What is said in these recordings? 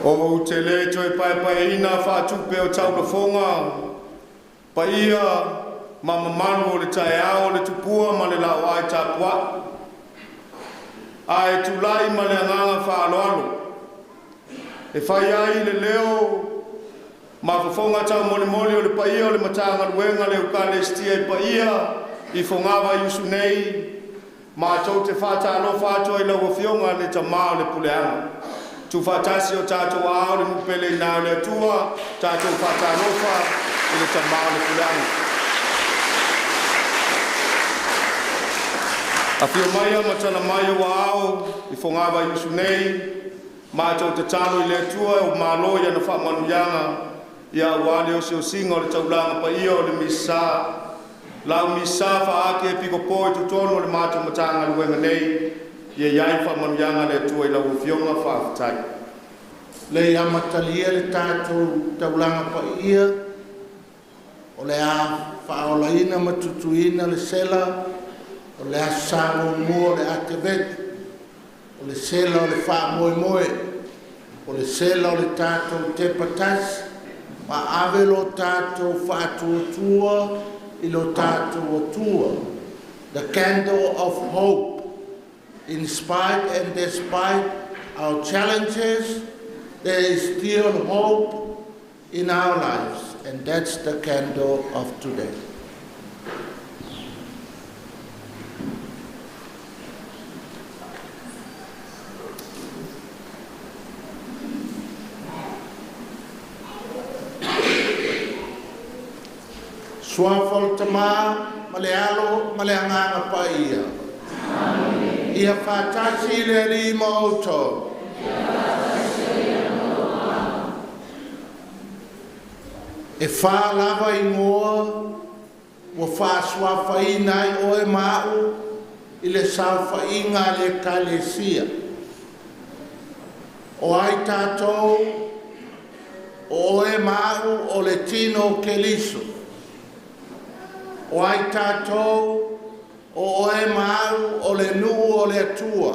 Ou te le toe paepaeina faatupe o taulafoga, paia ma mamalu o le taeao o le tupua ma le laoai tapuai, ae tulai ma le agaga faaaloalo e fai ai le leo ma fofoga taumolimoli o le paia o le Matagaluega o le Ekalesia i paia i Fogavaiusu nei, matou te faatalofa atu ai i lau Afioga i le Tama o le Puleaga, tuufaatasi o tatou aao i le nuu pele i le Atua, tatou faatalofa i le Tama o le Puleaga. Afio maia ma tala mai ou aao i Fogavaiusu nei, matou tatalo i le Atua ua malo i ana faamanuiaga ia aua le osiosiga o le taulaga paia o le Misasa, lau Misasa faaake epikopo i totonu o le matou Matagaluega nei, ia i ai faamanuiaga a le Atua i lau Afioga. Faafetai. Le amatalia le tatou taulaga paia, o le a faaolaina ma tutuina le sela o le Aso Sa muamua o le Ateventu, o le sela o le faamoemoe, o le sela o le tatou tepa tasi, ma ave lo tatou faatuatua i lo tatou Atua. The candle of hope. In spite and despite our challenges, there is still hope in our lives, and that's the candle of today. Suafa o le Tama ma le Alo ma le Agaga Paia. Ia faatasi le Alii ma outou. E fa lava igoa ua faasuafaina ai oe ma a'u i le saofaiga a le Ekalesia. O ai tatou, o oe ma a'u o le tino o Keriso. O ai tatou, o oe ma a'u o le nuu o le Atua.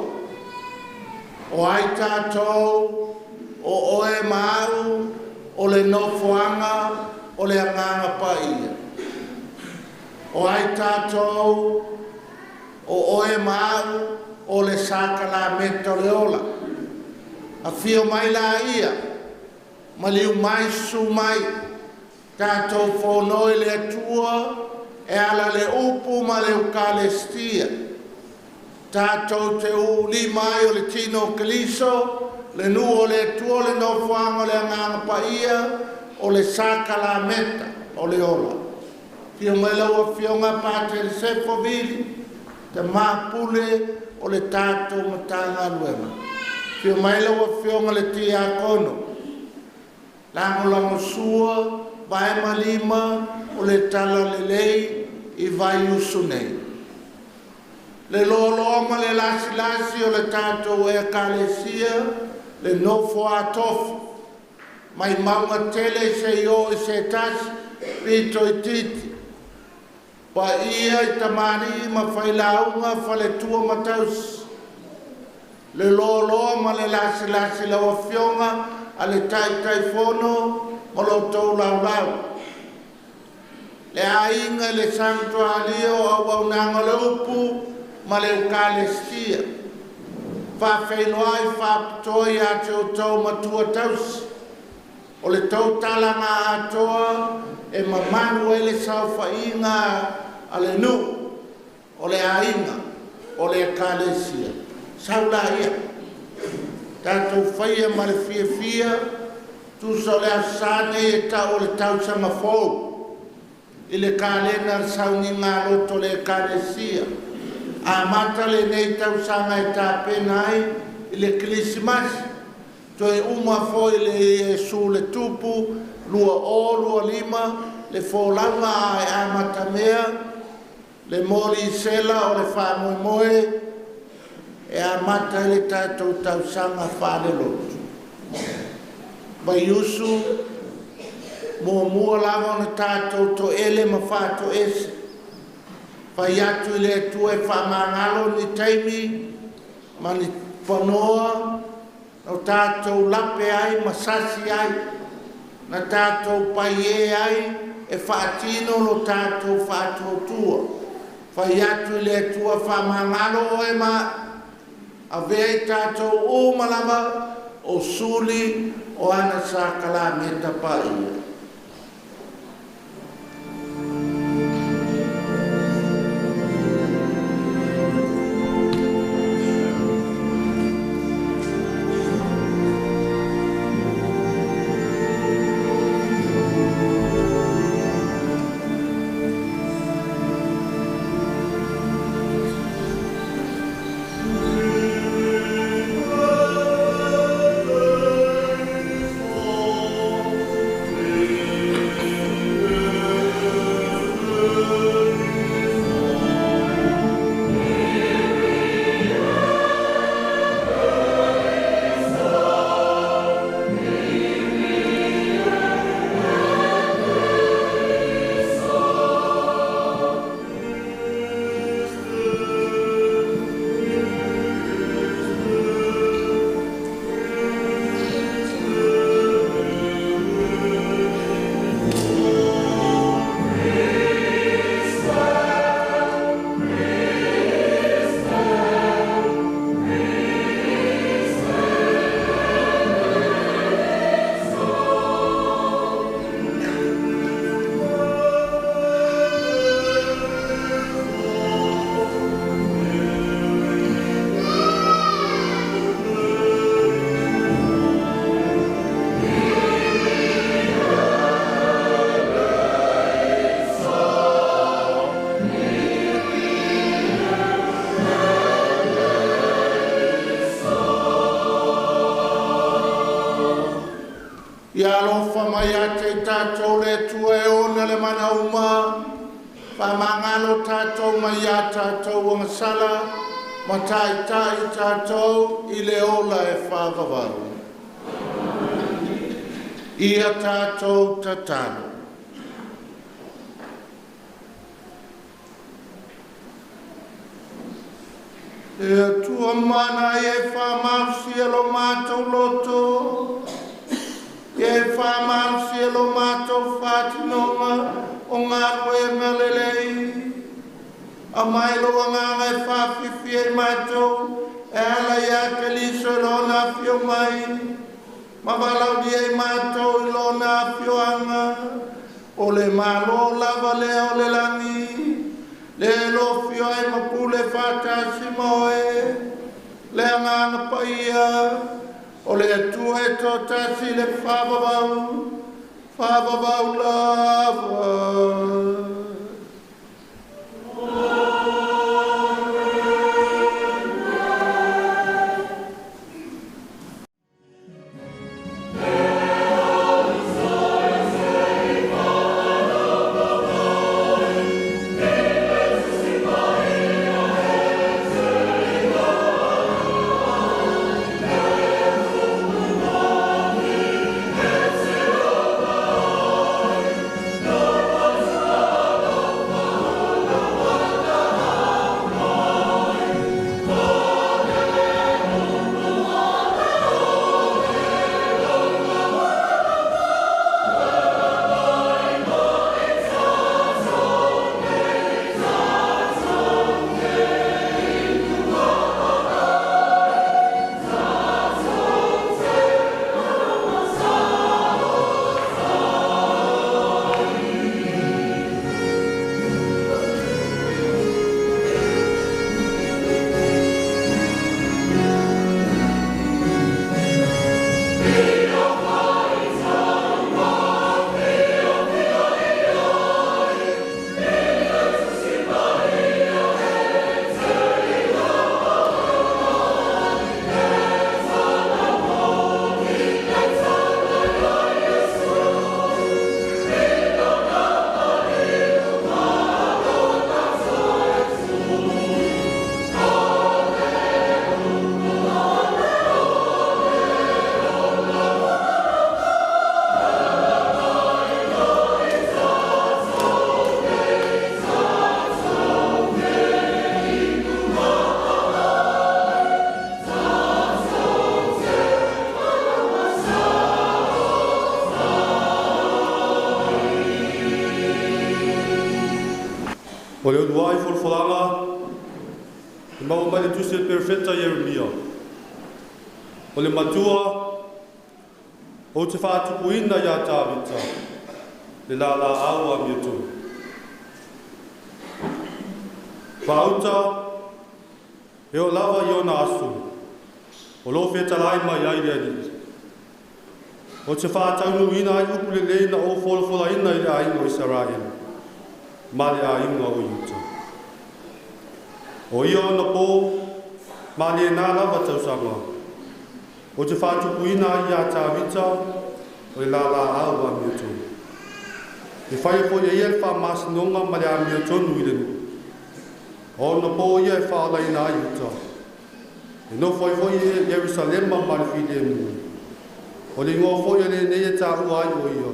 O ai tatou, o oe ma a'u o le nofoaga o le Agaga Paia. O ai tatou, o oe ma a'u o le sakalameta o le ola. Afio mai laia, maliu mai susu mai, tatou fonoi le Atua e ala le upu ma le Eukalestia. Tatou te ulima ai o le tino o Keriso, le nuu o le Atua, le nofoaga o le Agaga Paia, o le sakalameta o le ola. Afio mai lau Afioga Patele Sefo Vili, Tama Pule o le tatou Matagaluega. Afio mai lau Afioga le Tiakono, lagolagosua vae ma lima o le talalelei i Vaiusu nei. Le loaloa ma le lasilasi o le tatou Ekalesia, le nofo a tofi, mai mauga tele se i o i se tasi, pito itiiti, paia i tamalii ma failauga faletua ma tausi, le loaloa ma le lasilasi lau Afioga a le Taitaifono ma lo outou laulau. Le aiga i le Sanutualia o auaunaga o le upu ma le Eukalestia, faafeiloai faapitoa ia te outou matua tausi, o le tou talaga atoa e mamalu ai le saofaiga a le nuu, o le aiga, o le Ekalesia. Sau laia, tatou faia ma le fiafia, tusa o le Aso Sa nei e tau o le tausaga fou, i le kalena le sauniga loto o le Ekalesia. Amata lenei tausaga e tapena ai i le Kerisimasi, toe uma foi le Iesu le Tupu 2025 le folauga ae amatamea le molisela o le faamoemoe e amata ai le tatou tausaga faalelotu. Vaiusu muamua lava ona tatou toele ma faatoese, fai atu i le Atua e faamagalo ni taimi ma ni panoa. Na o tātou lape ai ma sasi ai, na tātou pai e ai, e whaatino lo tātou whaatuatua. Whai atu i le Atua whamangalo oe ma, avea i tātou o malama, o suli o ana sakalameta paia. Ia alofa mai ate tātou le Atua e ona le mana uma, whamangalo tātou mai ia tātou angasala, ma taitai tātou i le ola e whāvavau. Ia tātou tatalo. E Atua mana e whamausia lo mātou loto, e whamausia lo mātou whātinonga o ngā ruenga lelei. A mai lo anganga e whawhiwhi e mātou, e ala ia Keliso i lona awhio mai. Ma walaudia i mātou i lona awhioanga, o le malo lava lea o le langi. Le lo whio ai mapule whātasi moe, le anganga paia, o le Atua e tō tasi le whāvavau, whāvavau lava. O le uluai folafolaga e maua mai le tusi a le Perofeta Ieremia. O le matua ou te faatupuina ia Tavita le lalaau amiotonu. Faauta e oo lava i ona aso o lo o fetalai mai ai le Alii. Ou te faataunuuina ai upu lelei na ou folafolaina i le aiga o Isaraelu ma le aiga o Iuta. O ia ona po ma lena lava tausaga ou te faatupuina ai ia Tavita o le lalaau amiotonu. E faia foi e ia le faamasinoga ma le amiotonu i le nuu. O ona po ia e faaolaina ai uta. E nofo ai foi e Ierusalema ma le filemu. O le igoa foi o lenei e taua ai o ia,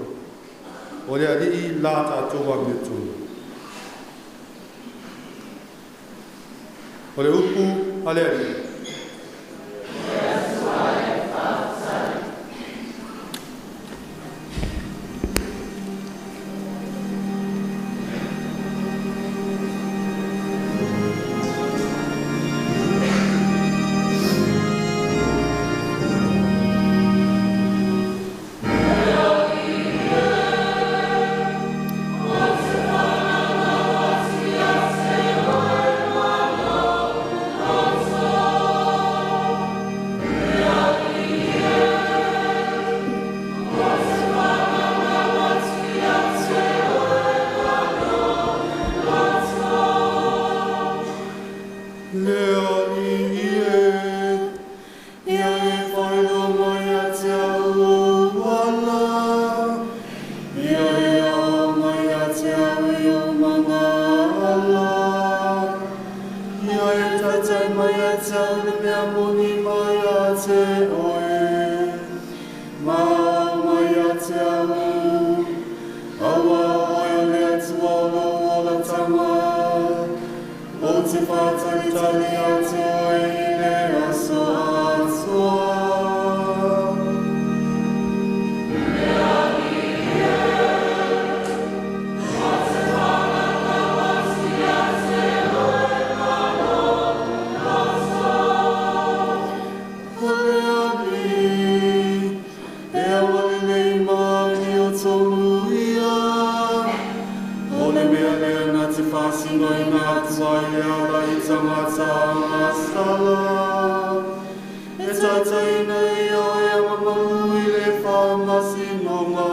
o le Alii la tatou amiotonu. O le upu a le Alii. Le Alii e, ia e faailoa mai ia te au ou ala, ia e aoao mai ia te au i ou magaala. Ia e taitai mai ia te au i le mea moni mai ia te oe, ma aoao mai ia te au, auā o oe o le Atua o lou olataga. Ou te faatalitali ia te oe i le aso atoa. O le Alii, e agalelei ma amiotonu ia. O le mea lea na te faasinoina atu ai le ala i tagata agasala. E taitaiina ia e mamalu i le faamasinoga.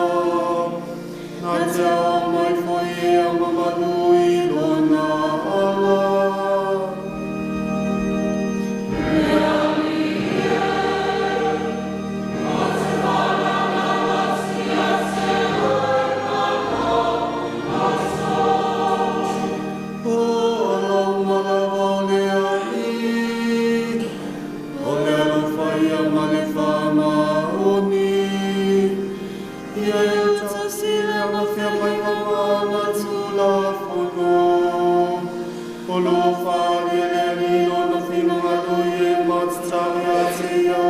Na te aoao mai foi e mamalu i lona ala. O ala uma lava o le Alii, o le alofa ia ma le faamaoni. Ia e tasi le agafeagaiga ma ana tulafono. O lo o faaalia e le Alii lona finagalo i e matatau ia te ia.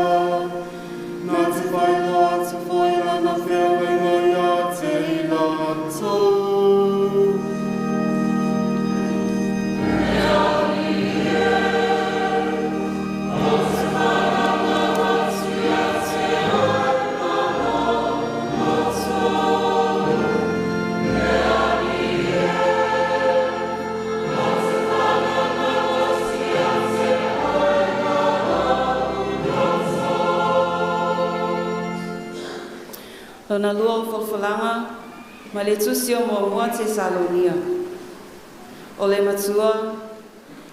Na te faailoa atu foi lana feagaiga ia te i latou. Lona lua o folafolaga mai le tusi o Muamua Tesalonia. O le matua,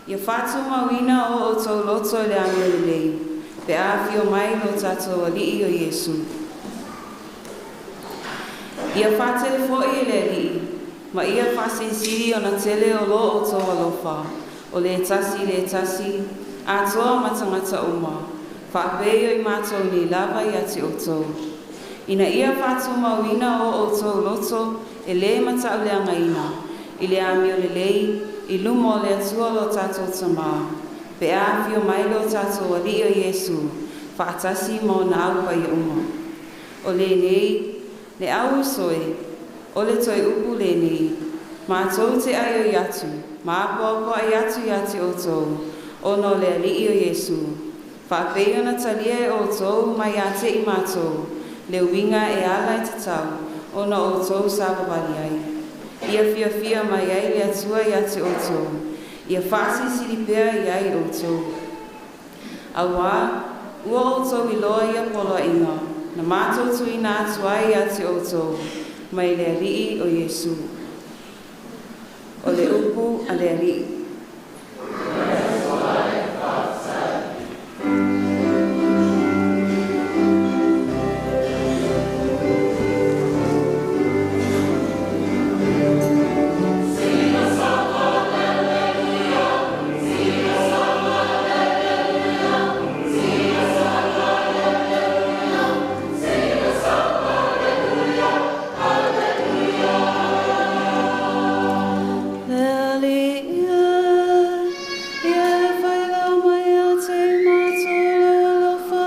ia faatumauina o outou loto i le amio lelei, pe a afio mai lo tatou Alii o Iesu. Ia faatele foi e le Alii, ma ia faasilisili ona tele o lo outou alofa, o le tasi i le tasi, atoa ma tagata uma, faapei o i matou nei lava ia te outou. Ina ia faatumauina o outou loto e lē matauleagaina, i le amio lelei, i luma o le Atua lo tatou Tamā, pe a afio mai lo tatou Alii o Iesu, faatasi ma ona au paia uma. O lenei, le au uso e, o le toe upu lenei, Matou te aioi atu, ma apoapoai atu ia te outou, ona o le Alii o Iesu. Faapei ona talia e outou mai ia te i matou, le uiga e ala e tatau, ona outou savavali ai. Ia fiafia mai ai le Atua ia te outou, ia faasilisili pea i ai outou. Auā, ua outou iloa ia poloaiga, na matou tuuina atu ai ia te outou, mai le Alii o Iesu. O le upu a le Alii. Le Alii e, ia e faailoa mai ia te i matou lou alofa,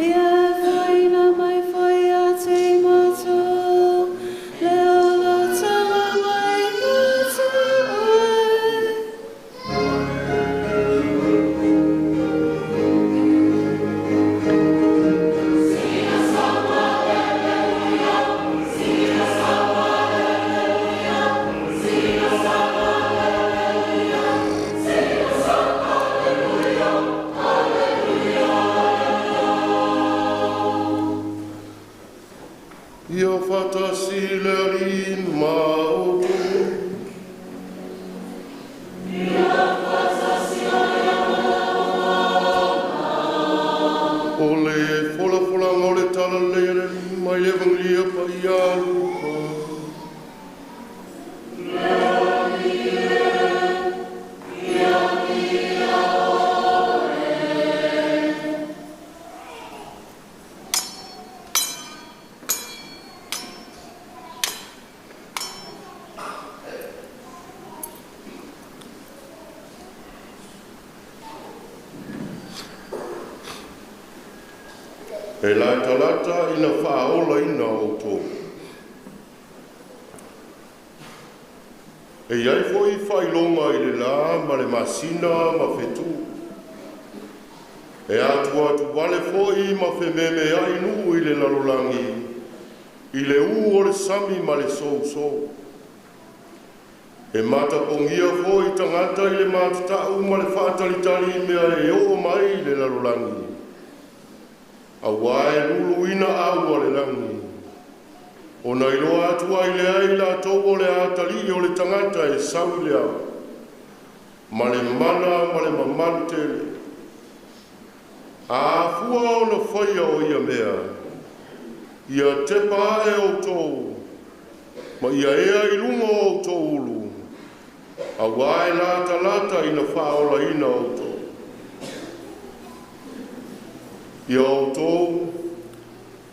ia e foaiina mai foi ia te i matou le ola tala mai ia te oe. Ia faatasi le Alii ma outou. O le folafolaga o le Talalelei a le Alii mai le Evagelia Paia a Luka. E latalata ina faaolaina outou. E i ai foi faailoga i le lā ma le masina ma fetu. E atuatuvale foi ma fememeai nuu i le lalolagi i le ū o le sami ma le sousou. E matapogia foi tagata i le matatau ma le faatalitali i mea e oo mai i le lalolagi, auā e luluina au a le lagi. Ona iloa atu ai lea i latou o le atalii o le tagata e sau i le ao, ma le mana ma le mamalu tele. A afua ona faia o ia mea, ia tepa ae outou, ma ia ea i luga o outou ulu, auā e latalata ina faaolaina outou. Ia outou,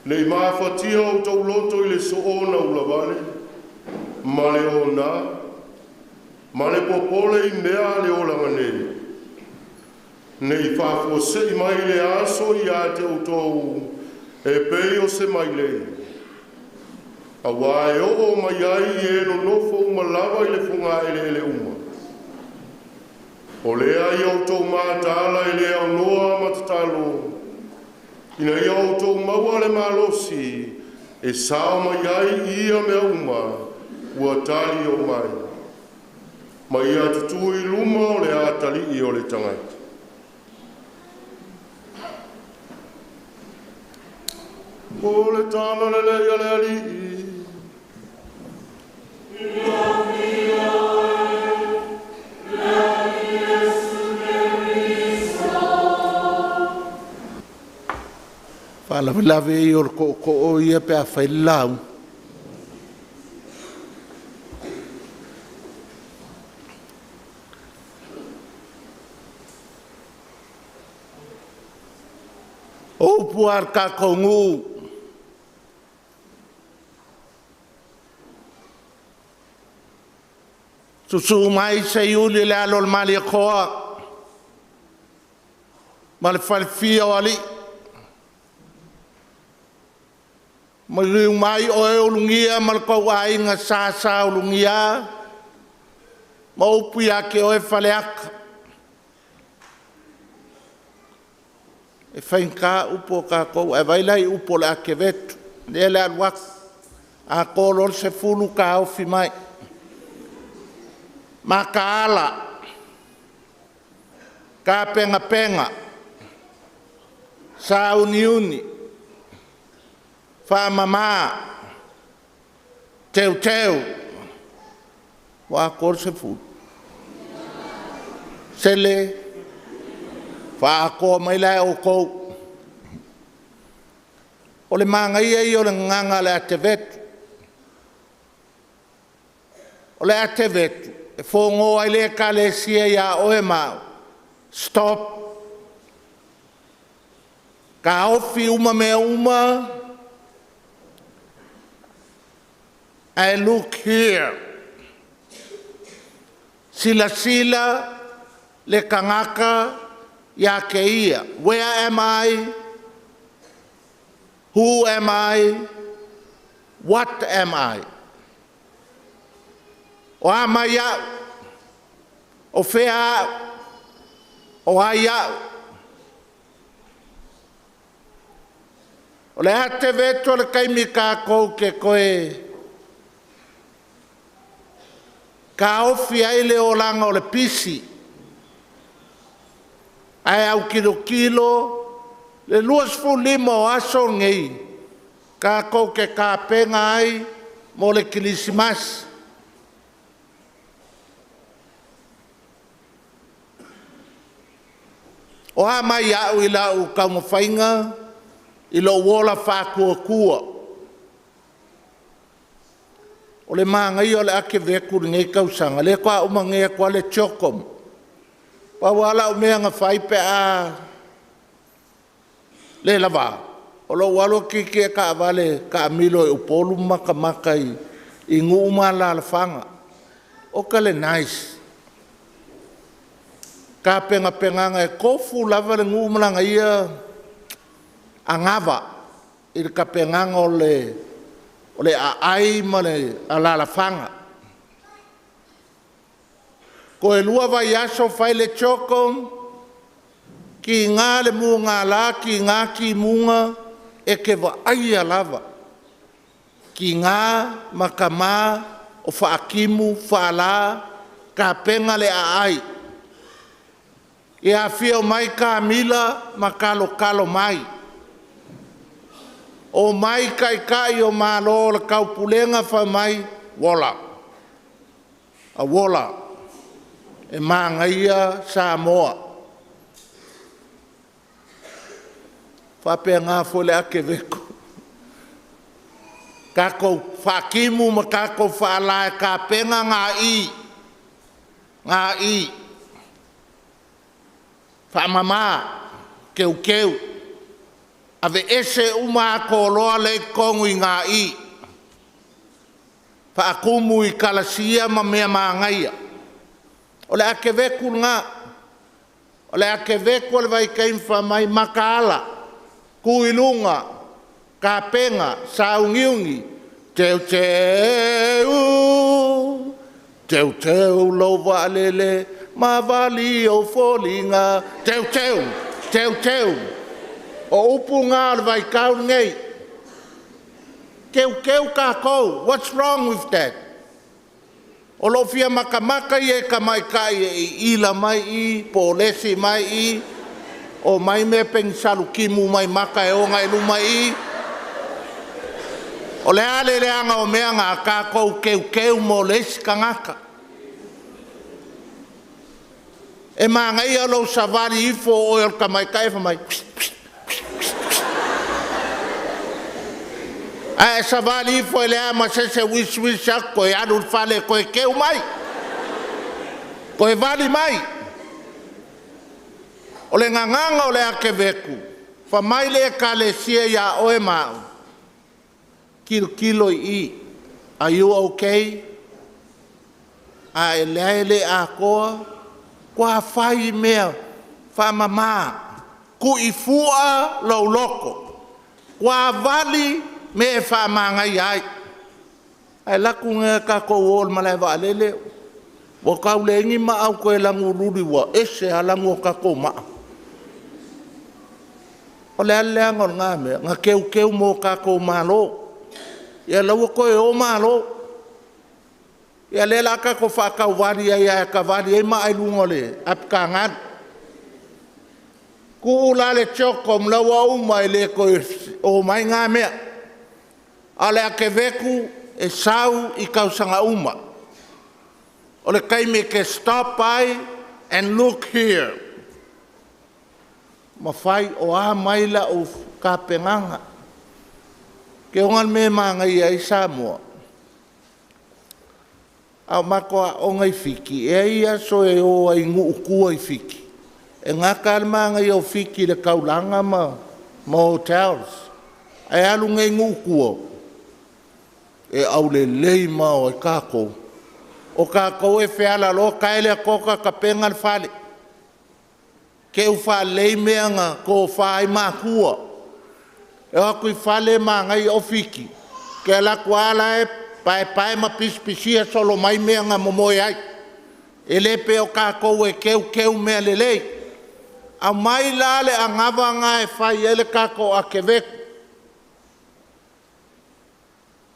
ne i mafatia outou loto i le soona ulavale, ma le ona, ma le popole i mea a le olaga nei, ne i faafuasei mai le aso ia te outou e pei o se mailei, auā e oo mai ai i e nonofo uma lava i le fogaeleele uma. O lea ia outou mataala e le aunoa ma tatalo, ina ia outou maua le malosi e sao mai ai i ia mea uma ua tali oo mai, ma ia tutū i luma o le atalii o le tagata. O le Talalelei a le Alii. Faalavelave ia o le tootoo ia pe afai le lauga. O upu a le tatou nuu, susuu mai Seiuli le alo o le Malietoa ma le falefia o alii. Maliu mai oe ulugia ma le tauaiga sasa ulugia ma upu ia te oe Faleata. E faigata upu a tatou ae vaai la i upu o le atevetu lea o le a alu atu, a to loa le 10 taofi mai. Mataala, tapenapena, sauniuni, faamama, teuteu. Ua atoa le 10? Sele, faaatoa mai la e outou. O le manaia ia o le gagana a le atevetu. O le atevetu, e fono ai le Ekalesia ia oe ma au, stop, taofi uma mea uma, ae look here. Silasila le tagata ia te ia. Where am I? Who am I? What am I? O a mai au? O fea au? O ai au? O le atevetu o le taimi tatou te toe taofi ai le olaga o le pisi ae autilotilo le 25 o aso nei tatou te tapena ai mo le Kerisimasi. O a mai au i lau taumafaiga i lou ola faatuatua. O le manaia o le atevetu i lenei tausaga, lea faatoa uma nei atu lava le CHOGM. Pau lava lau mea na fai pe a le lava, o lou alu tietie taavale taamilo i Upolu ma matamata i nuu ma alaalafaga. Oka le nice. Tapenapenaga e tofu lava le nuu ma lana ia anava i le tapenaga o le aai ma le alaalafaga. Toe 2 vaiaso fai le CHOGM, kiga le mugala, kiga timuga, e te vaaia lava tina ma tama o faatimu, faala, tapena le aai. Ia afio mai Kamila ma talotalo mai. O mai taitai o Malo o le Taupulega fai mai, uola, a uola, e magaia Samoa. Faapena foi le atevetu. Tatou faatimu ma tatou faala e tapena gaii, faamama, teuteu, aveese uma atoaloa lea e i totonu i gaii, faatumu i galasia ma mea magaia. O le atevetu lena. O le atevetu o le vaitaimi fai mai mataala, tu i luga, tapena, sauniuni, teuteu, teuteu lou vaalele ma vali ou foliga, teuteu, teuteu. O upu na o le vaitau lenei. Teuteu tatou. What's wrong with that? O lo o fia matamata ia i tamaitai e iila mai i, polesi mai i, o mai mea penisalu timu mai mata e oga i luma i. O le a le leaga o mea na tatou teuteu mo le isi tagata. E magaia lou savali ifo o oe o le tamaitai e fai mai. Ae savali ifo e leai ma se isi e uisuisu atu, toe alu i le fale toe teu mai, toe vali mai. O le gagana o le atevetu, fai mai le Ekalesia ia oe ma au, tilotilo i i, are you okay? A e leai le atoa, toa fai mea faamama, tuifua lou loto, toa vali Me e whaamanga ai. Ai laku nge kako o le malae vaalele. Ua kau le ingi ma au koe langu luli ua ese a langu o kako maa. O le ale anga o ngā mea, ngā keu keu mō kako malo. Ia laua koe o malo. Ia le la kako whakau wari ai ai ka wari ai ma ai lunga le apka ngā. Ku ula le choko mlawa uma e le koe o mai ngā mea. Ale a ke veku e sau i kausanga uma. O le kaime ke stop by and look here. Mawhai o a mai la o kapenganga. Ke ongal me manga ia i Samoa. Au makoa o ngai fiki. E ia so e o ai ngu ukua i fiki. E ngā kalmanga i o fiki le kaulanga ma hotels. E alu ngai ngu ukua. E au le lei mao e kako. O kako e whiala lo kaele a koka ka penga le fale. Ke uwha lei mea ngā ko whai mākua. E aku i fale mā ngai o fiki. Ke ala kua ala e pae pae ma pispisia solo mai mea ngā momoe ai. E le pe o kako e keu keu mea le lei. A mai la le angawa ngā e whai ele kako a ke veku.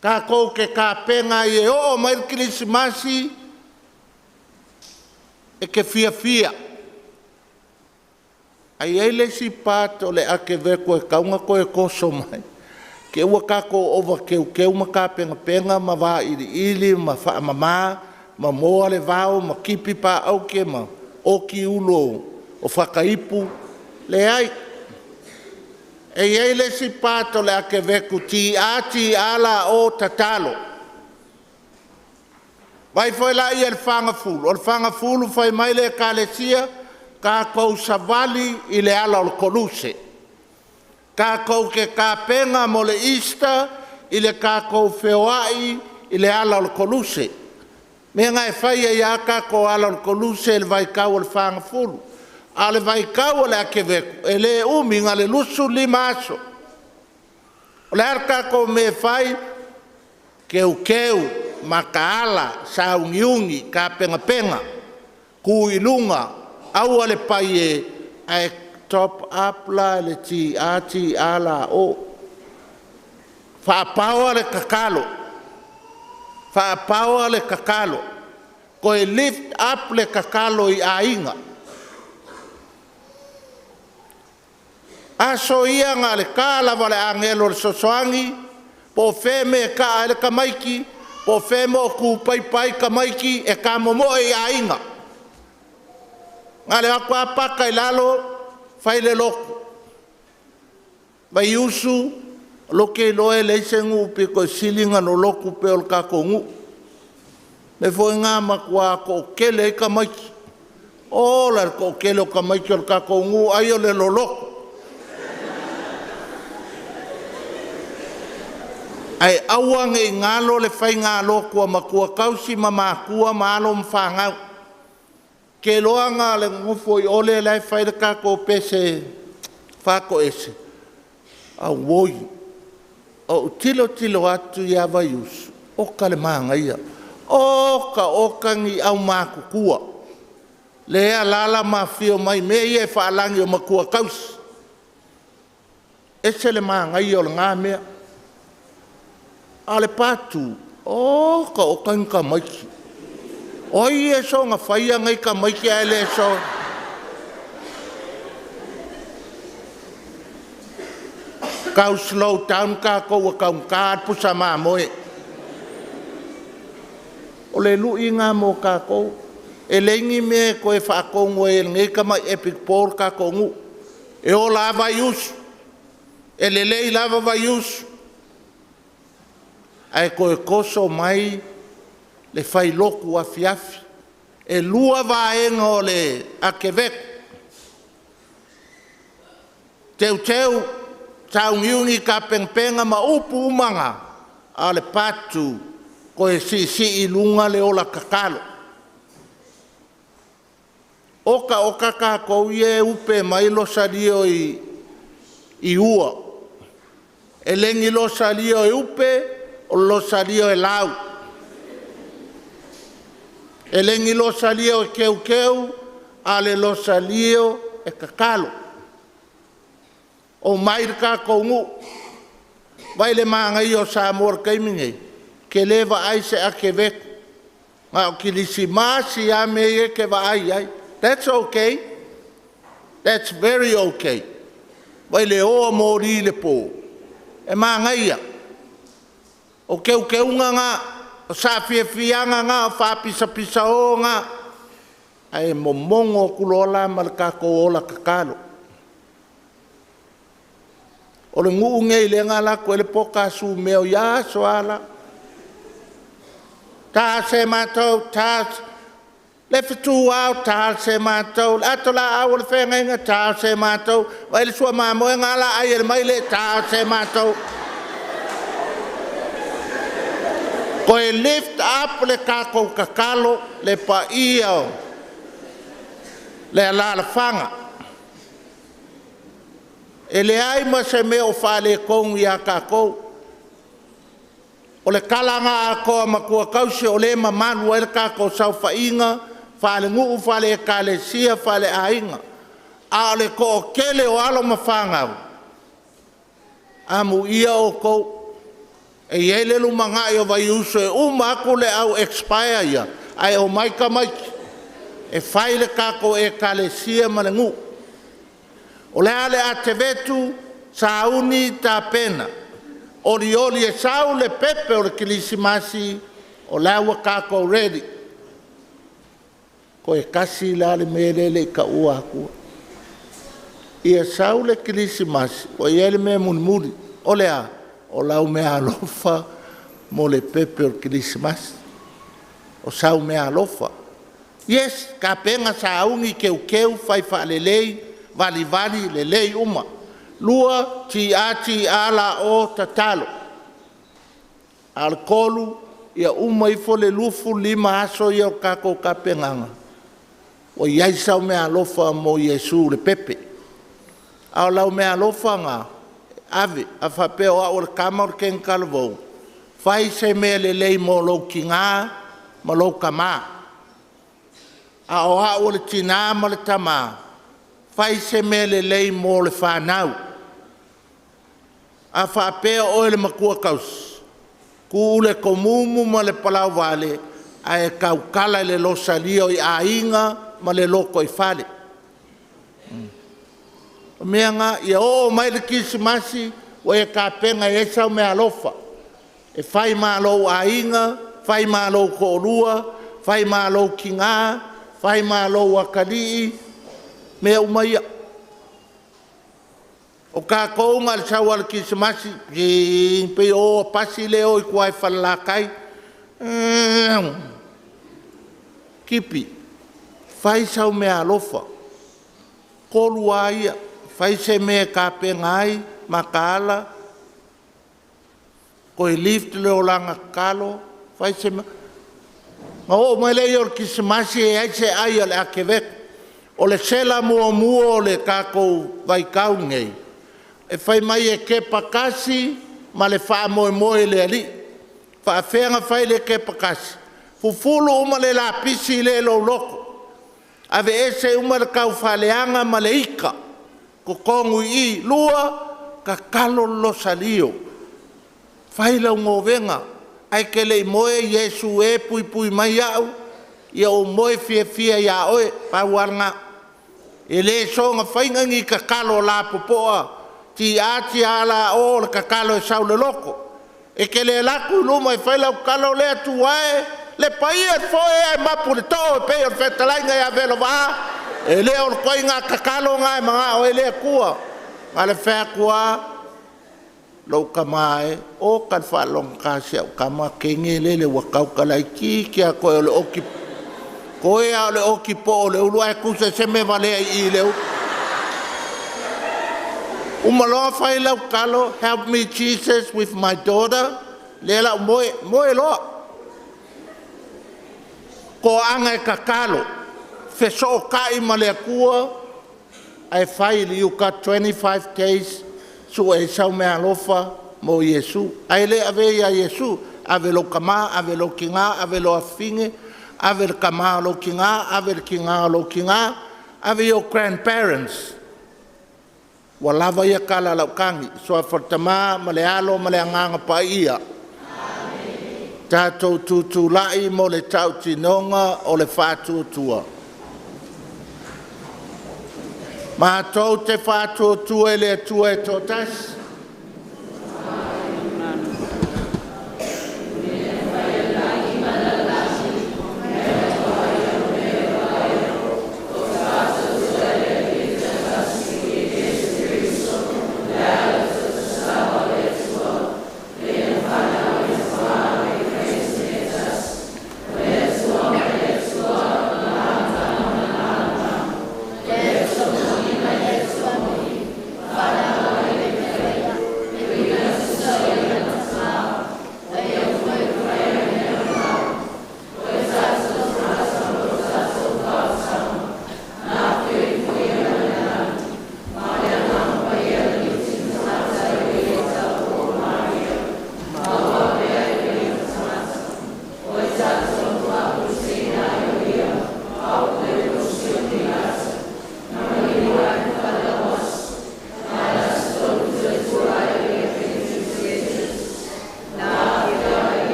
Kako ke ka penga i e o mai le kilisimasi e ke fia fia. Ai ai le si pato le ake veku e kaunga koe koso mai. Ke ua kako ova keu keu ma ka penga penga ma va ili ili ma wha mama ma moa le vao ma kipi pa auke ma oki ulo o whakaipu. Le ai. E iai le si pato le ake veku ti a ti ala o tatalo. Vai foi la ia le whangafulu. O le whangafulu whai mai le kalesia ka kou savali i le ala o le koluse. Ka kou ke ka penga mo le Easter i le ka kou feoai i le ala o le koluse. Mea ngai whai ia ka kou ala o le koluse le vai kau o le whangafulu. A le vai kau o le ake veku, e le umi ngā le lusu lima aso. O le ara ka kou me whai, keu keu, makaala, saungiungi, ka penga penga, ku ilunga, aua le pai e, ae top up la le ti a ti a la o. Whaapaoa le kakalo. Whaapaoa le kakalo. Koe lift up le kakalo i ainga. Aso ia ngā le kālawa le angelo le sosoangi, po wheme ka a le kamaiki, po wheme o ku pai pai kamaiki e ka momoe i ainga. Ngā le aku apaka i lalo, whai le loku. Vai usu, loke loe le ise ngu pi koe silinga no loku pe o le kako ngu. Me foi ngā makua ko kele i kamaiki. O la ko kele o kamaiki o le kako ngu, ai o le loloku. Ai aua nge ngalo le whai ngā lokua makua kausi ma makua ma alo mwhangau. Ke loa ngā le ngofo i ole lai whai le kako pese whako ese. Au woi, o tilo tilo atu ia vaiusu, o ka le maanga ia. O ka o kangi au makukua. Le alala ma whio mai me ia e whaalangi o makua kausi. Ese le maanga ia o le ngā mea. A le pātū, o ka o kangi ka maiki. Oi e so ngā whaia ngai ka maiki a ele so. Kau slow down ka kau kau ka pusa mā moe. O le lui ngā mō ka kou. E lengi me koe whaakongo e ngai ka mai epic Paul ka kongu. E o la vai usu. E le lei lava vai usu. Ai koe koso mai le whai loku afi afi. E lua vaenga o le akeveku. Teu teu, taungiungi ka pengpenga ma upu umanga. A le patu, koe si si i lunga le ola kakalo. Oka oka ka kou ie upe mai lo sario i ua. E legi losalio e upe, o losalio e lau. E legi losalio e keukeu, a le losalio e kakalo. O mai le tatou nuu, vai le manaia o Samoa i le taimi lenei, e te le vaai i se atevetu, na o kerisimasi lava mea ia e te vaai i ai. That's okay, that's very okay. Vaai le o a moli i le po, e manaia. O teuteuga na, o saafiafiaga na, o faapisapisao na, ae momono atu loa la ma le tatou ola tatalo. O le nuu lenei lea na alu atu ai le pota sumeo i ia aso lava la. Ta se matou, ta le fetu ao, ta se matou, le atolaau o le feagaiga, ta se matou, vai le suamamoe na ala ai e le maile, ta se matou. Toe lift up le tatou tatalo le paia o le alaalafaga. E leai ma se mea o faaletonu ia tatou. O le tala na atoa a matuatausi o lea e mamalu ai le tatou saofaiga faalenuu, faale-Ekalesia, faaleaiga. A o le toatele o alo ma fanau, amuia outou, e i ai le lumanai o Vaiusu e uma atu le au expire ia, ae omai tamaiti e fai le tatou Ekalesia ma le nuu. O le a le atevetu, sauni tapena, olioli e sau le pepe o le kerisimasi, o la ua tatou ready. Toe tasi la le mea lea e le i taua atua. Ia sau le kerisimasi ua i ai le mea mulimuli. O le a? O lau meaalofa mo le pepe o le kerisimasi. O sau meaalofa. Yes, tapena, sauni, teuteu, fai faalelei, valivali, lelei uma. Lua, tiga tiga la o tatalo. A o le tolu, ia uma ifo le 25 aso ia o tatou tapenaga, ua i ai sau meaalofa mo Iesu i le pepe. A o lau meaalofa lena, ave. A faapea o au o le tama o le teine talavou, fai se mea lelei mo lou tina ma lou tama. A o au o le tina ma le tama, fai se mea lelei mo le fanau. A faapea o oe o le matua tausi, tuu le tomumu ma le palauvale ae tautala i le losalia i aiga ma le lotoifale. O mea na, ia oo mai le kerisimasi ua e tapena e i ai sau meaalofa e fai ma lou aiga, fai ma lou toalua, fai ma lou tina, fai ma lou atalii, mea uma ia. O tatou na o le sau lava o le kerisimasi, e pei o o a pasi lea e o i tua i Falelatai. Tipi, fai sau meaalofa. Tolu lava ia, fai se mea e tapena ai, mataala, toe lift le olaga tatalo, fai se mea. Ona oo mai lea o le kerisimasi e leai se ai a le atevetu. O le sela muamua o le tatou vaitau lenei, e fai mai e kepa tasi ma le faamoemoe i le Alii. E faapefea ona fai le kepa tasi? Fufulu uma le lapisi lea i lou loto, aveese uma le taufaaleaga ma le ita, totonu i i. Lua, tatalo le losalio, fai lau novena ae te le i moe, Iesu e puipui mai au, ia ou moe fiafia ia oe. Pau lava lena. E le soona faina ni tatalo lapopoa, tia tia la o o le tatalo e sau i le loto. E te le alu atu i luma e fai lau tatalo, le Atua e, le paia i le foe ae mapu i le too e pei o le fetalaiga ia Velovaa. E le o le ituaiga tatalo lena e manao ai le Atua. Na o le fai atu lava, lou tama e, oka le faalogogata a si au tama teine lele ua tauta laitiiti lava toe o le oti, toe lava o le oti poo o le ulu ae tusa i se mea e valea i i i le ulu. Uma loa fai lau tatalo, help me Jesus with my daughter, lea o le a ou moe, moe loa. Toaga e tatalo, fesootai ma le Atua ae fai, you got 25 days, sue ai sau meaalofa. mo Iesu. Ae le avea ia Iesu, ave lou tama, ave lou tina, ave lou afafine, ave le tama o lou tina, ave le tina o lou tina, ave your grandparents. Ua lava ia tala a lau tagi. Suafa o le Tama ma le Alo ma le Agaga Paia. Tatou tutulai mo le tautinoga o le faatuatua. Matou te faatuatua i le Atua e toatasi, e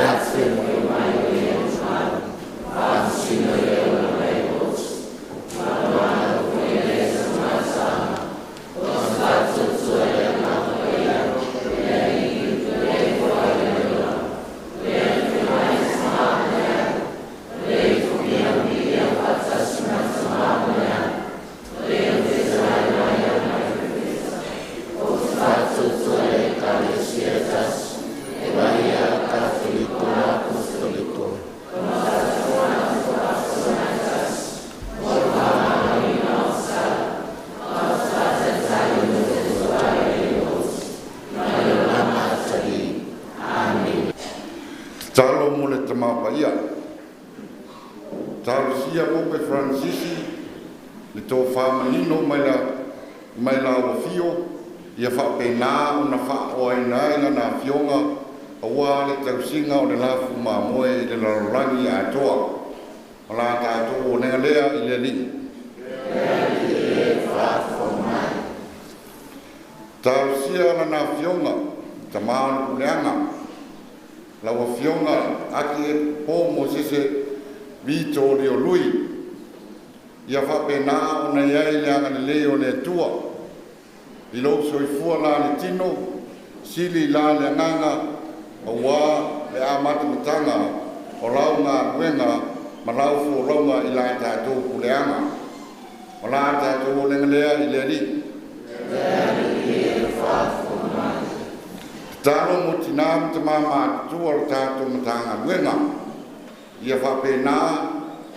afio mai, faamasino faatuatua le Ekalesia e tasi, Paia Katoliko ma Apostoliko. Tatalo mo le Tama Paia. Talosia Pope Fransisi le tofa manino mai la mai la ua ia faapena ona faaoaina ai lana afioga auā le tausiga o le lafu mamoe i le lalolagi atoa. O la tatou olega lea i le Alii. Talosia lana afioga tamā o le puleaga lau afioga Aki e po mo sese Vito Leo Lui ia faapena ona iai le agalelei o le Atua i lou soifua la le tino sili la le agaga auā le amatamataga o lau galuega ma lau folauga i la tatou puleaga. O la tatou olega lea i le Alii. Tatalo mo tinā ma tamā matutua o le tatou Matagaluega ia faapena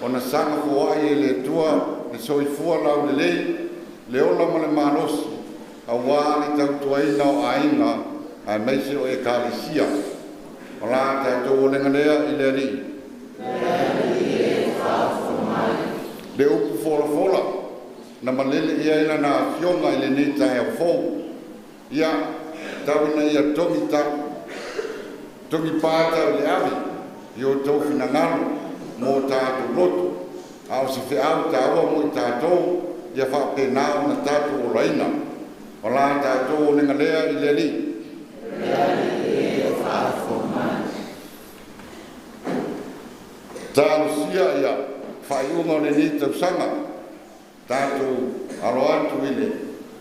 ona saga foai e le Atua le soifua laulelei le ola ma le malosi auā le tautuaina o aiga aemaise o Ekalesia. O la tatou olega lea i le Alii. Le upu folafola na malele i ai lana afioga i lenei taeao fou ia tau ina ia togi ta togi pā tau le ave i o outou finagalo mo tatou loto a o se feau tāua mo i tatou ia faapena ona tatou olaina. O la tatou olega lea i le Alii. Talosia ia faaiuga o lenei tausaga tatou alo atu i le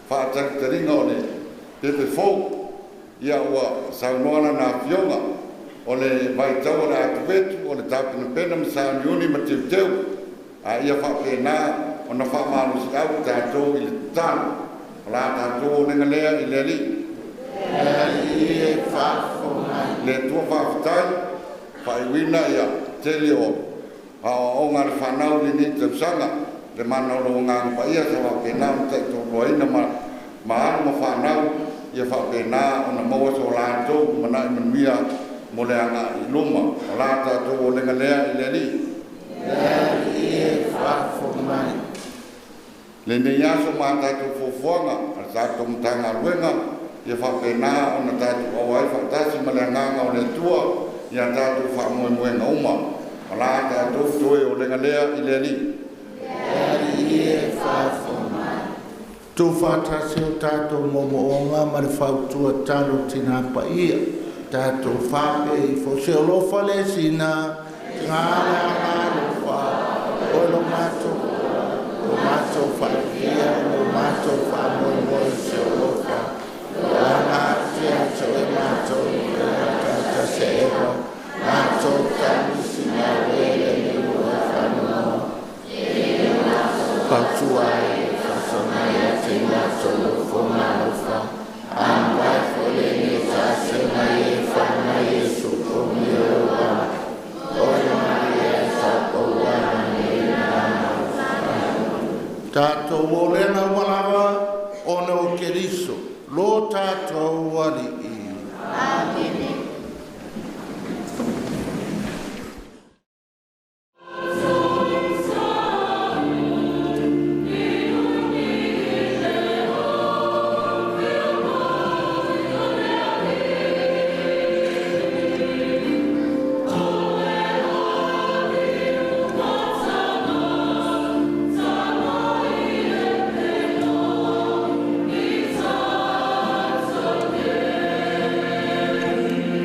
faatalitaliga o le pepe fou ia ua saunoa lana afioga o le vaitau o le atuvetu o le tapenapena ma sauniuni ma teuteu a ia faapena ona faamalosiau tatou i le tatalo. O la tatou olega lea i le Alii. Le Atua faafetai faaiuina ia tele o aoaoga a le fanau i lenei tausaga le mana o lou Agaga Paia sa faapena ona taitoaluaina ma alo ma fanau ia faapena ona maua so latou manai manuia mo le agai i luma. O la tatou olega lea i le Alii. Lenei aso ma tatou fuafuaga a le tatou Matagaluega ia faapena ona tatou auai faatasi ma le agaga o le Atua ia tatou faamoemoega uma. O la tatou toe olega lea i le Alii. Alii e Tuufaatasi o tatou moomooga ma le fautua talo tina paia. Tatou faapea ifo se alofa le sina, tina le agalofa, o lo matou lo matou faaifia, lo matou faamoemoe se alofa. Lana tia toe matou, e tata se ewa, matou tamisi na wele ni ua whanoa. Fautua ai, faasonai a te matou lofoga alofa. Ambai fo le ni ta se mai e fa mai e su o mi o wa. O le Maria sa o wa ni na. Tatou olega ua lava ona o Keriso, lo tatou Alii. Amene. Thank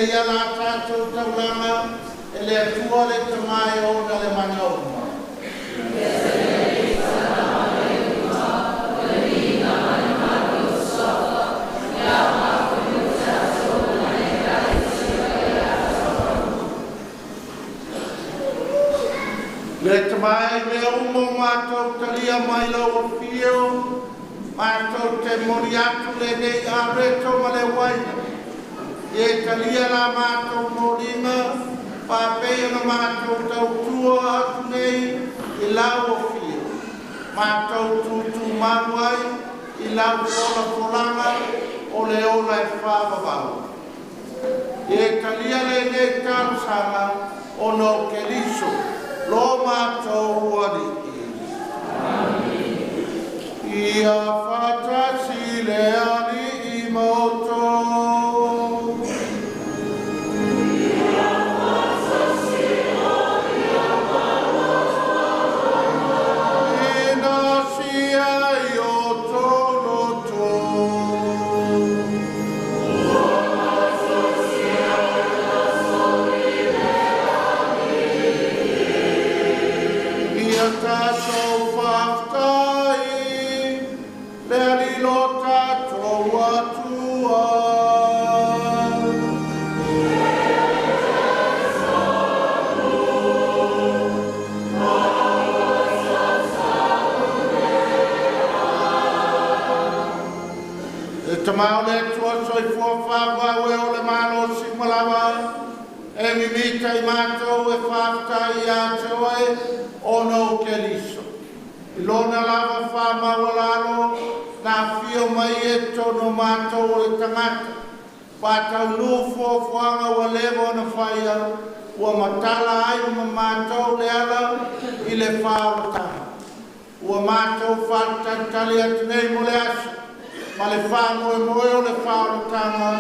ia la tātou taulanga e le Atua le Tama e ona le mana uma. Le tamai mea umo mātou talia mai lau afio, mātou te mori atu le nei areto ma le waina. Ie talia la mātou moringa, whāpei ona mātou tautua atu nei i lau afio. Mātou tūtū maru ai i lau fola folanga o le ola e whāwawau. Ie talia le nei talosaga ona o Keriso, lo mātou alii. Ia whātasi le alii maotou. Ina sia i o tō Ia tātou whaftai, le alilo tātou atua. E tamau le tua soifua whāwau e o le malo simalawa, e mimita i mātou e whaftai ia te oe ona o Keriso. I lona lava whamaualalo, nā whio mai e tono mātou o le tangata. Whātau nufo fuanga ua lewa ona whaia, ua matala ai ma mātou le ala i le whaolatanga. Ua mātou whātalitali atu nei mo le aso, ma le whāmoe moe o le whaolatanga,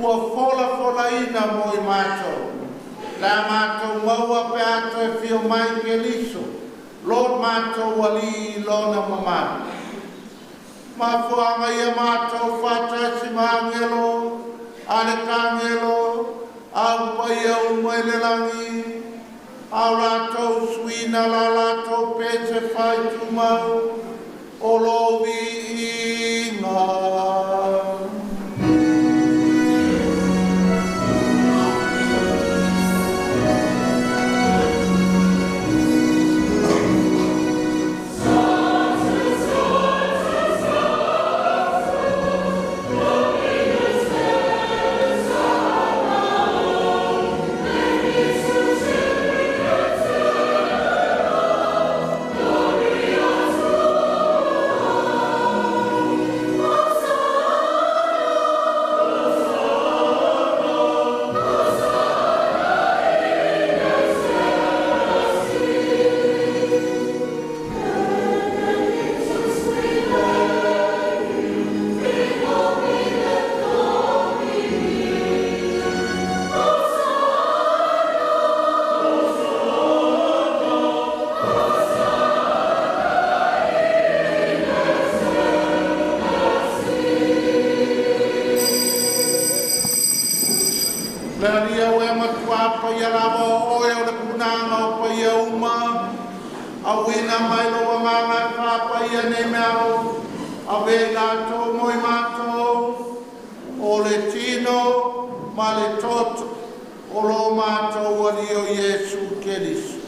ua fola fola ina mo i mātou. La mātou maua pe ato e whio mai Keriso, Lord mātou ali i lona mamalu. Mafuanga ia mātou whātasi maangelo, a le kangelo, au paia umai le langi, au lātou suina la lātou pese whai tumau, o lo viinga. Le alia o e matua paia lava o oe o le punanga o paia uma, au ina mai lo nganga wha paia nei mea o, a ve lātou moi mātou, o le tino ma le toto, o lo mātou ali o Iesu Keriso.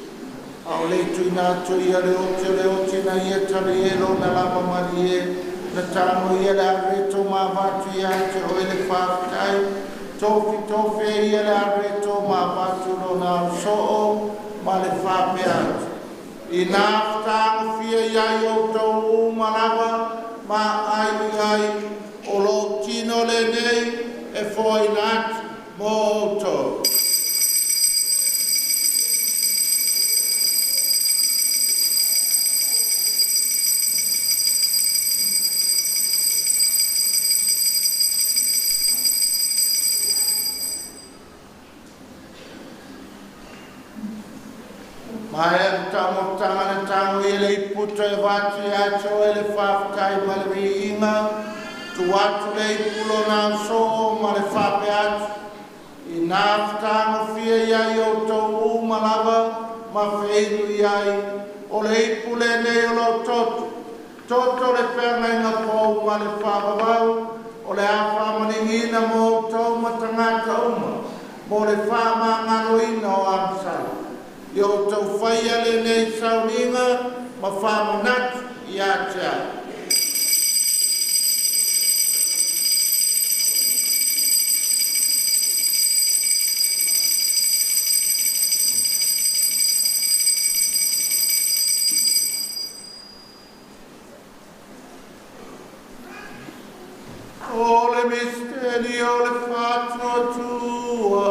Au le tuina atu ia le ote na ia tali e lo na lava mali e, na tāmo ia le areto ma vatu ia te oe le whaftai, tofi tofi ia le areto ma vatu lo na soo ma le whapea atu. I nā whataango fia ia i o tau umalawa ma ai i ai o lo tino le nei e foaina atu mō outou. Mai tamo tanga tango i le iputo e vatu i ato e le whaftai ma le viinga, tu atu le ipulo nā soo ma le whape atu. I Ina fetago fia ia i outou uma lava ma feilu i ai o le ipu lenei o lou toto toto le feagaiga fou ma le faavavau o le a faamaligiina mo outou ma tagata uma mo le faamagaloina o agasala. Ia outou faia lenei sauniga ma faamanatu ia te au. O le misteri o le faatuatua.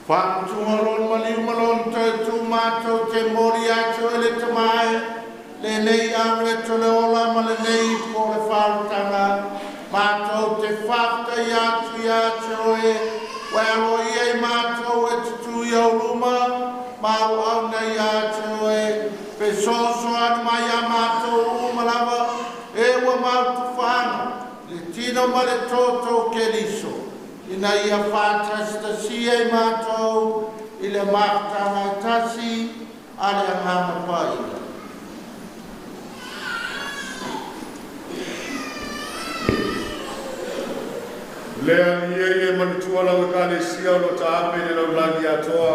Whakutunga lon maliu malon te tu mātou te mori atu e le tamae, le nei ave to le ola ma le nei po le whautanga, mātou te whafta i atu i atu oe, wero ia i mātou e tutu i au luma, mau au nei atu oe, pe soso anu mai a mātou umalava, e ua mau tuwhanga, le tino ma le toto ke liso. Ina ia whātasitasia i mātou i le mafutanga tasi a le anganga paia. Lea ia ia manutua lau e kalesia o lo taape le laulagi atoa.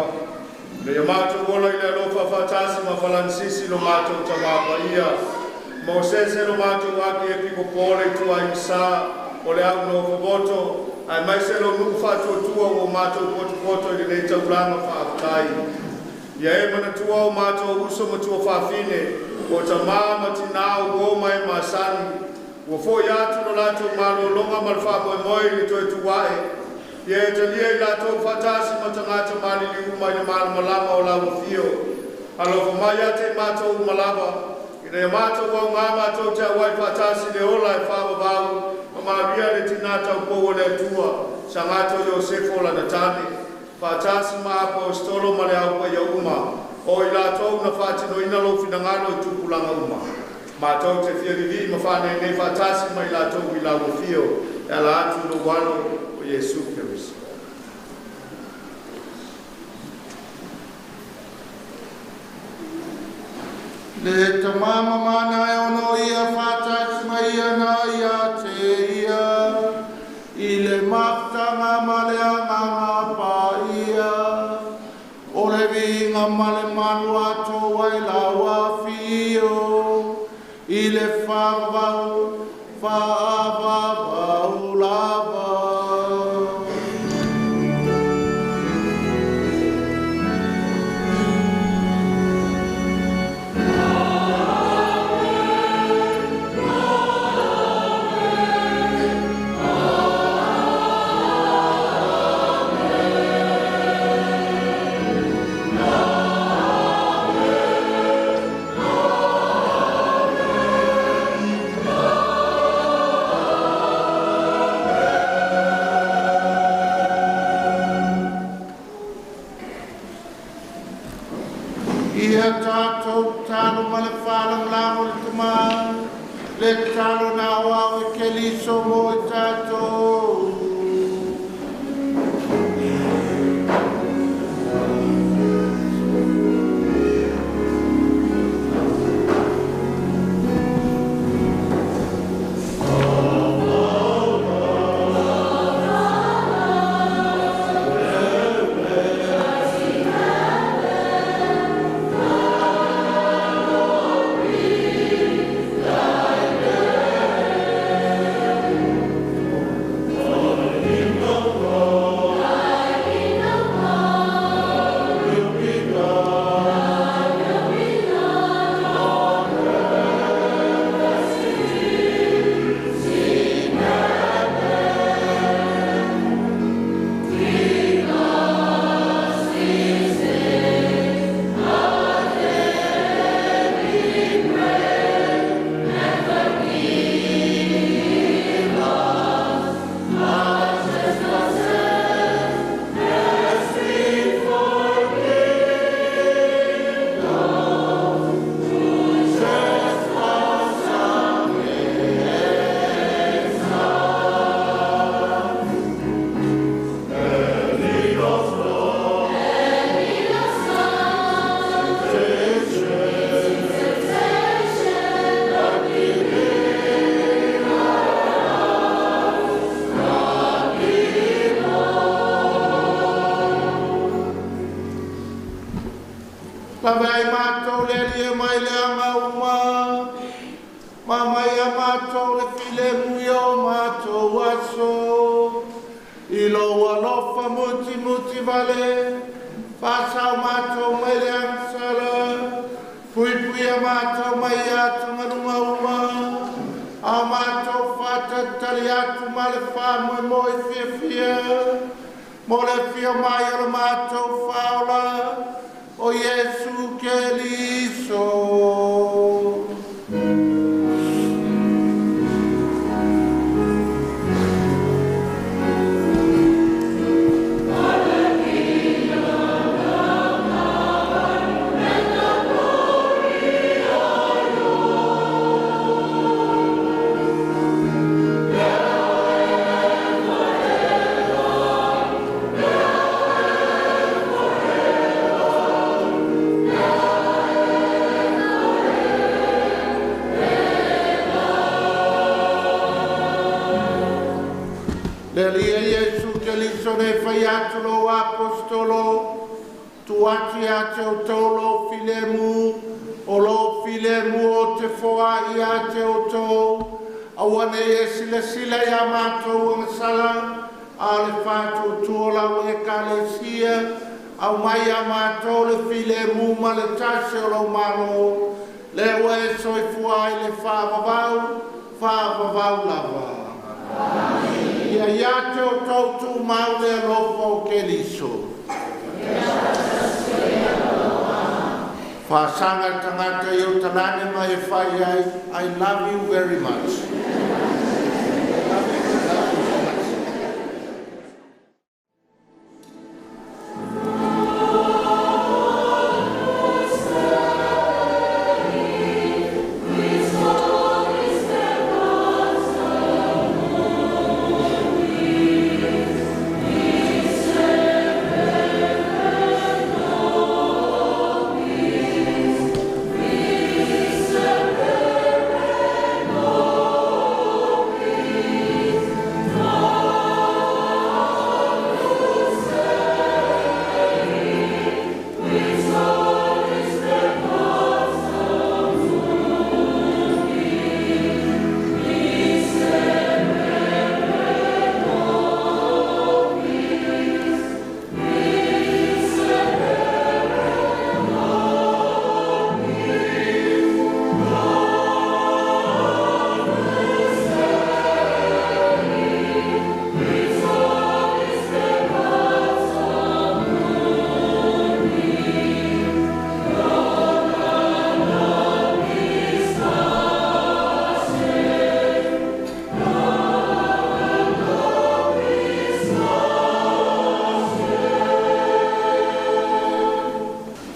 Le ia mātou ola i le alofa whaatasi ma falansisi lo mātou tamapa ia. Mo sese lo mātou ake e piko pole tua i sa o le au no whaboto. Ai mai se lo nuku whaatuatua o mātou potopoto i le nei taulanga whaaftai. Ia e manatua o mātou uso matua whaafine, o ta maa matina o goma e masani. Ua foi atu lo latou malologa ma le faamoemoe i le toe tuae. Ia e talia i latou faatasi ma tagata malili uma i le malamalama o lau afio. Alofa mai ia te matou uma lava, ina ia matou augā matou te auai faatasi le ola e faavavau, ma Maria le tina taupou o le Atua, sa gato Iosefo lana tane, faatasi ma apostolo ma le aupaia uma, o i latou na faatinoina lou finagalo i tupulaga uma. Mātou te fiavivi ma whanenei whaatasi mai latou i lau afio, e ala atu lo walo o Iesu Keriso. Le tamama mana e ono ia whaatasi mai ia na ia te ia, i le mafutanga ma le anganga pa ia, o le vinga ma le manu atoa i lau afio, i le whaavau, whaavavau lava. Ia tātou talo ma le whalanglango le tama, le talo na wau e ke liso mo i tātou. Ia Lave ai mātou le alie mai le anga uma. Ma mai a mātou le file mui o mātou aso. I lou alofa muti muti vale. Whasau mātou mai le angsala. Pui pui a mātou mai atu ngalunga uma. A mātou whātatari atu ma le whāmue moi fia fia. Mo le fia mai o le mātou whaola. O Iesu Keriso. Le lia Iesu Keriso ne whai atu lo apostolo, tu atu ia te o tau lo filemu, o lo filemu o te foa ia te o tau, aua ne e sila sila ia mātou angasala, a le whātu tua lau e kalesia, au mai ia mātou le filemu ma le tasi o lau malo, le ua e soifua i le whaavavau, whaavavau lava. Ia ia te o tau tū mau le alofa o Keriso. Whasanga tangata i o talane mai e whai ai, I love you very much. Love you, love you so much.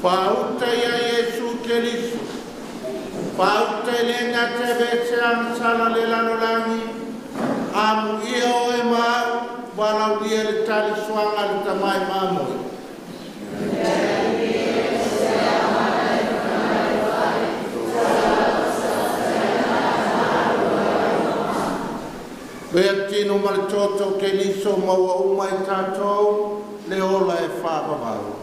Whauta ia Iesu Keriso. Whauta i le ngā te vete angsala le lalolangi. Amu ia o e mau, walau lia le tali suanga le tamai mamoi. Vea tino ma le toto Keriso maua uma i tātou, le ola e whaavavau.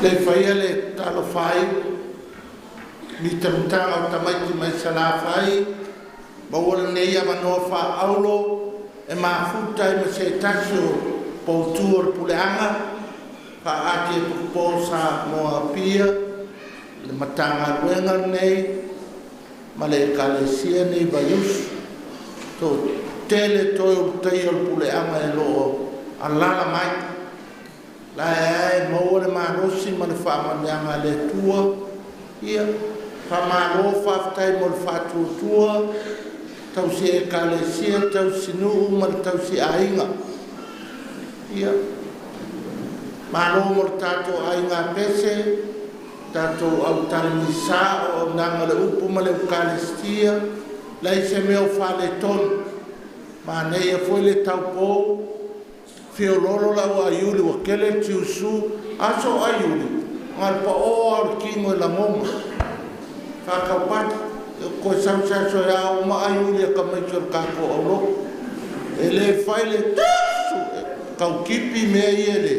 Te whaia le talofai, ni tamtanga o tamaiti mai salafai, maua lenei avanoa faaulo e mafuta ai ma se tasi o poutu o le puleaga faaati e tupo sa moa pia le Matagaluega lenei ma le Ekalesia nei Vaiusu. To tele toe o tai o le puleaga e loo alala mai. La e maua le malosi ma le faamanuiaga a le Atua. Ia faamalo faafetai mo le faatuatua tausi Ekalesia, tausi nuu ma le tausi aiga. Ia malo mo le tatou aiga pese, tatou autalemisa o aunaga le upu ma le Eukaristia, lai se mea o faaletonu. Manaia foi le taupou, fiololo lau aiuli ua kele tiusu, aso aiuli, ngal pa o au le kimo e lagoma. Whakaupaki, koe sausaso e au ma aiuli e kamaiti o le kākou auloko. E le fai le tusu, kaukipi mea ia le.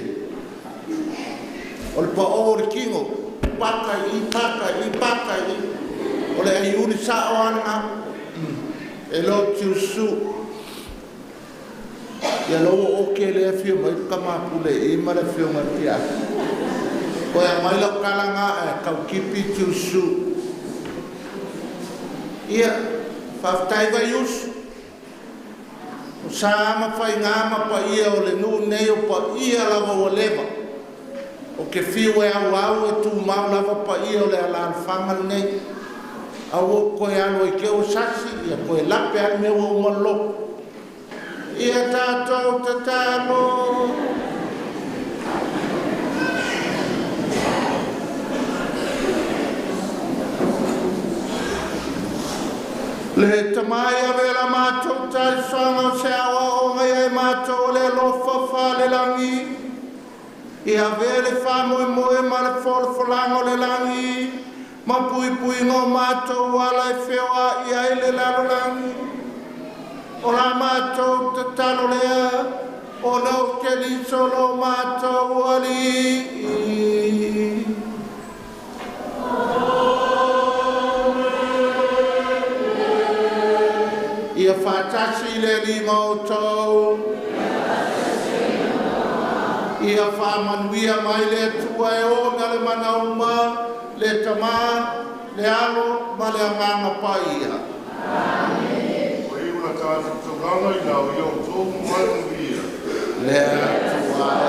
O le pa o le kingo, paka i, paka i, paka i. O le aiuli sao ana, e lo tiusu. Ia lau o ke le whio mai kamapule i ma le whio ngati a. Koe a mai lau kalanga e kaukipi tiusu. Ia, whaftai vai usu. O sa ama whai ngā ma pa ia o le nuu nei o pa ia lava ua leva. O ke whiu e au au e tū mau lava pa ia o le ala alwhanga nei. Au o koe alo i ke o sasi, ia koe lape al mea ua umaloko. Ia tātou tatalo. Le tamai ave la mātou taisoanga o se awa o ngai ai mātou le alofa whalelangi. I ave le whamoe moe ma le folafolanga o le langi. Ma pui pui ngō mātou ala e whioa i ai le lalolangi. O la mātou tatalo lea, o nau ke liso lo mātou ali. Ia whātasi le ringa o tau. Ia whaamanuia mai le Atua e ona le manauma, le tamā, le alo, ma le anganga paia. O i ula tātou tauanga i lau i o tō manuia. Le Atua e.